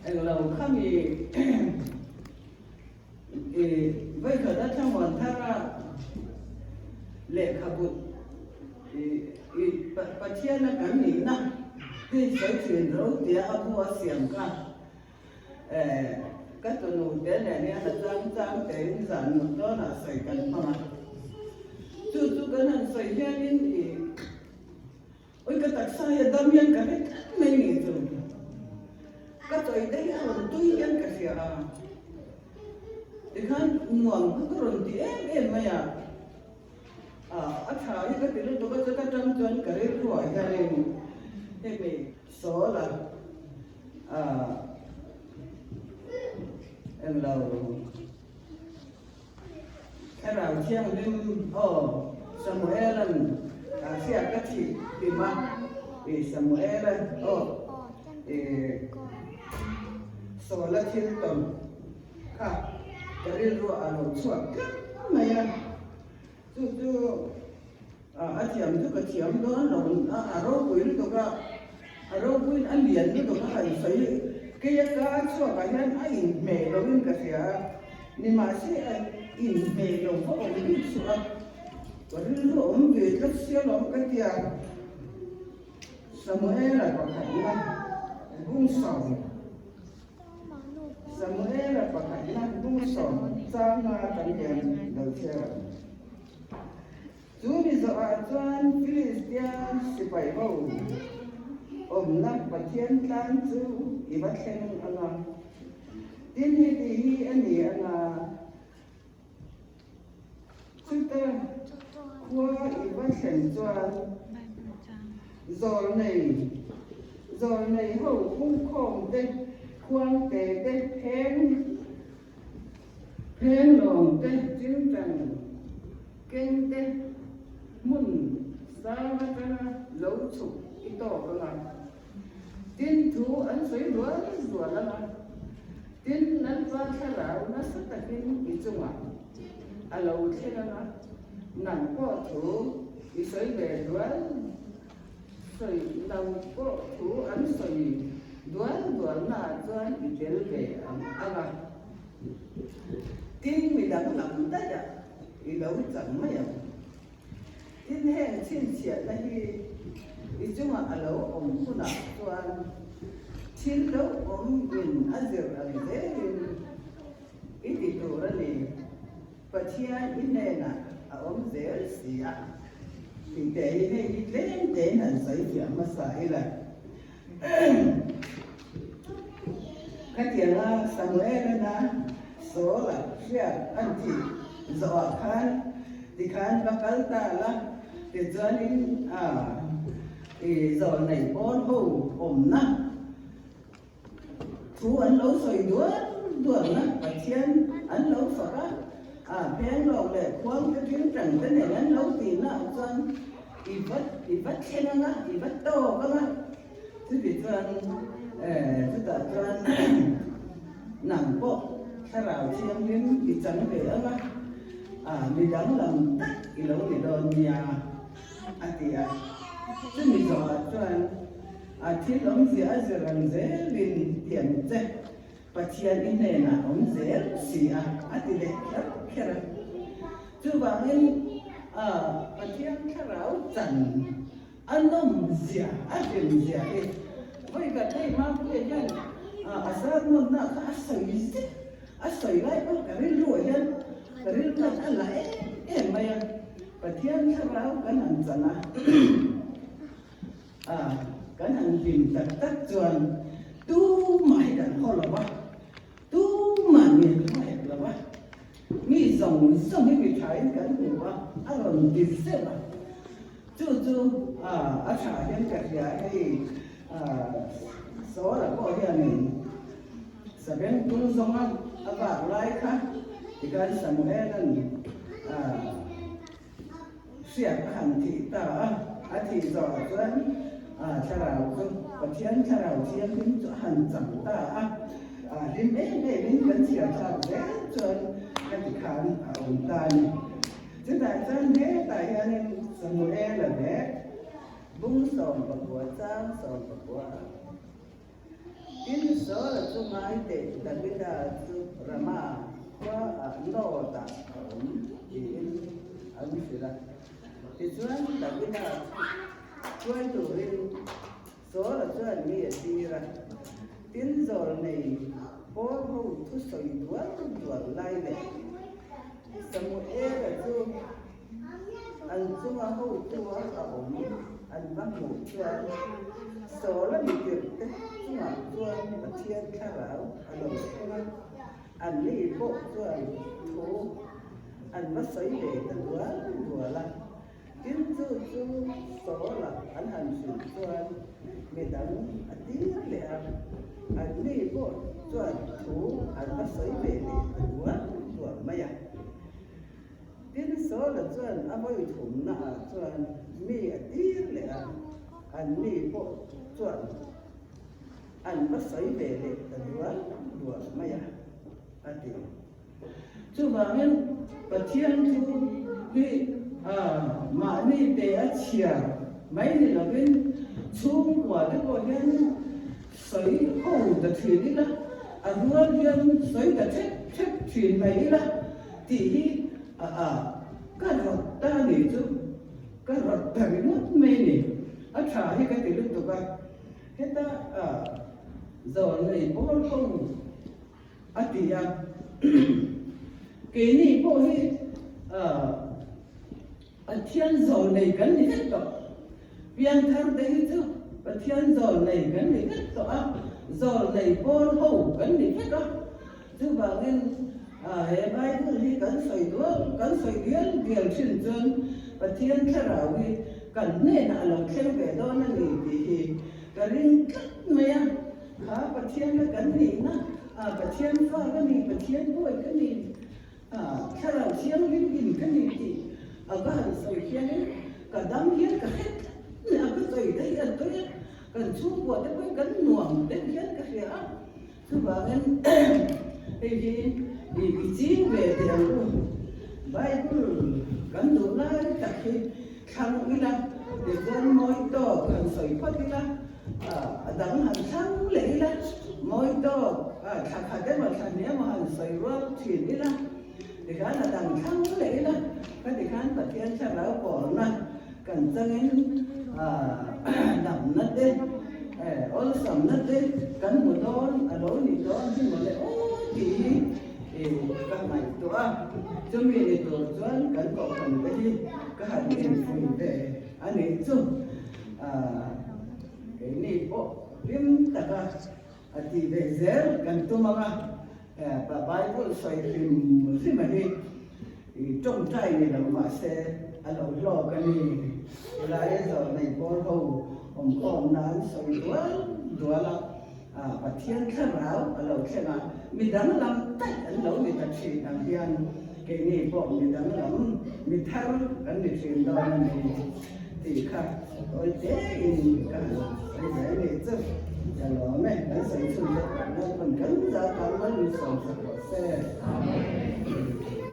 Englo khami i vawikhat a thlamuan thar a lehkhabu i Pathiana kan nihna hi sawi thin ro tia a bu a siam kha ka tunu te nen hian a chang chang tein zan mut dawnah sawi kan hmang a. Chu chu kan han sawi hianin i Oi ka taksa hi a dam hian ka hre tlat mai ni chu. Ka chawi te hi a rawn tui hian ka hria a. Tikhan nuam kha ka rawn ti em em mai a. A tha hi ka ti lutuk a, chuta tang chuan ka rilruah hianin hemi sawl a englo Thlarau Thianghlim aw Samuela'n a hriat ka thih hlim a, i Samuela aw i Sawla thil tawn kha ka rilruah a lo chhuak tlat mai a, chu chu a thiam chu ka thiam dawn lo a, a ropui lutuk a, a ropuiin a lian lutuk a han sawi keia ka chhuakah hian a inhmeh loin ka hria a, nimahse a inhmeh lo va awm bik suh a, ka rilru a awm ve tlat sia lo ka tia. Samuela pakhatna bungsawm Samuela pakhatna bungsawm changa kan hian lo chhiar ang. Chu mi zawhah chuan Filistia sipai ho awmna Pathian tlang chu i va thleng ang a, tin heti hi a ni ang a, chuta khua i va thlen chuan zawlnei zawlnei ho pungkhawm te, khuangte te pheng Phenglawng te, Chingchang keng te hmun sang atanga lo chhuk i tawk anga, tin thu an sawi dual dual anga, tin Lalpa thlarau nasa takin i chungah a lo thleng anga, nang pawh thu i sawi ve dual sawi nang pawh thu an sawi dual dual naah chuan i tel ve ang anga. Tin, mi dang lam daih a, i lo chang mai ang. Tin, heng chhinchhiahna hi i chungah a lo awm hunah chuan thil lo awm in a zir ang zelin i ti tur a ni. Pathian i hnenah a awm zel si a tih te hi hei hi tlem tein han sawi fiah hmasa ila. Khatianga Samuelana Saula hriat an tih zawhah khan tikhan va kal ta la, tichuanin i zawlnei pawl ho awmna thu an lo sawi dual dualna Pathian an lo fak a, a phenglawk leh khuangte tingtang te nen an lo tihnaah chuan I va i va thleng anga, i va tawk anga, chuti chuan chutah chuan nang pawh thlarau thianghlim i chang ve anga, mi danglam tak i lo ni dawn nia, a ti a. Chumi zawhah chuan a thil awmzia a zir ang zelin tiang che Pathian i hnenah awm zel si a, a ti leh kher kher a. Chuvangin Pathian thlarau chan a nawmzia, a hlimzia hi vawi khat hei Mapuia hian a sermon-na kha a sawi zet, a sawi lai pawh ka rilruah hian ka rilruat a la em em mai a. Pathian thlarau kan han chan a. A, kan han hlim tak tak chuan tumah hi kan haw lo va, tumah mi an haw hek lo va, mi zawng zawng hi mi thain kan hmu a, a rawn ti zeuh a. Chu chu a, a tha hian ka hria hei, a, Sawla pawh hianin Sabengtung zawnga a vak lai kha tikhan Samuela'n a, Hriat a han thih ta a, a thih zawhah chuan thlarau chu Pathian thlarau thianghlim chu a han chang ta a, hlim em emin kan chhiar thlak zel chuan ka ti khan a awm ta a ni. Chutah chuan hetah hianin Samuela leh bung 19 chang 19. Tin. Saula chu ngai teh Davida chu Rama khuaah Nod-ah a awm tiin an hrilh a. Tichuan Davida chu hruai turin Saula chuan mi a tir a. Tin zawl nei pawl ho thusawi dual dual lai leh Samuela chu An chunga hotu-a a awm an va hmuh chuan Saula mitirh te chungah chuan Pathian thlarau a lo thleng a, anni pawh chuan thu an va sawi ve ta dual dual a. Tin chu chu Saula an han hrilh chuan midang a tir leh a, anni pawh chuan thu an va sawi ve leh ta dual dual mai a. Tin, Saula chuan a vawi thumnaah chuan mi a tir leh a, anni pawh chuan an va sawi ve leh ta dual dual mai a, a ti. Chuvangin, Pathian thu hi mahni te a chhiar mai ni lovin chhungkua te pawh hian sawi ho ta thin ila, a rual hian sawi ta thep thep thin mai ila tih hi a a ka rawt ta a nih chu, ka rawt ta ringawt mai a ni. A tha hi ka ti lutuk a, heta a zawn nei pawl ho a ti a, keini pawh hi a. Pathian zawl nei kan ni vek tawh. Pianthar te hi chu Pathian zawl nei kan ni vek tawh a, zawl nei pawl ho kan ni vek a. Chuvangin he Bible hi kan sawi dual, kan sawi dial dial thin chuan Pathian thlarau hi kan hnenah a lo thleng ve dawn a ni tih hi ka ring tlat mai a. Kha Pathian kan nihna, Pathian fa ka ni, Pathian bawi ka ni, Thlarau thianghlim in ka ni tih a va han sawi hianin ka dam hian ka hre tlat mai a, ka sawi daih a tawih a, kan chhungkua te pawhin kan nuam deuh hian ka hria a, chuvangin hei hi i ching ve teh ang u, Bible kan duh lai tak hi thlang ila tichuan mawi tawk han sawi phawt ila, a dang han thlang leh ila, mawi tawk thla khat emaw thla hnih emaw han sawi rual thin ila, tikhan a dang thlang leh ila, khati khan Pathian thlarau pawlna kan changin damna te, awlsamna te kan hmu dawn a lo ni dawn hi mawle aw tih hi ka ngaihtuah a, chumi ni tur chuan kan kohhran te hi ka han infuih ve a nih chu. Keini pawh hlim taka a tih ve zel kan tum ang a, Bible sawi hrim hrim a hi tawngtai ni lo mahse a lo hlawk a ni. Helai zawlnei pawl ho awmkhawm nan sawi dual dual a, Pathian thlarau a lo thleng a, mi danglam daih an lo ni ta thin ang hian keini pawh mi danglam, mi thar kan ni thin dawn a ni tih kha tawi tein ka han sawi ve a ni chu. Ka lawm e, kan sawi chhun te pawh Lalpan kan zah tan mal min sawm sak rawh se. Amen.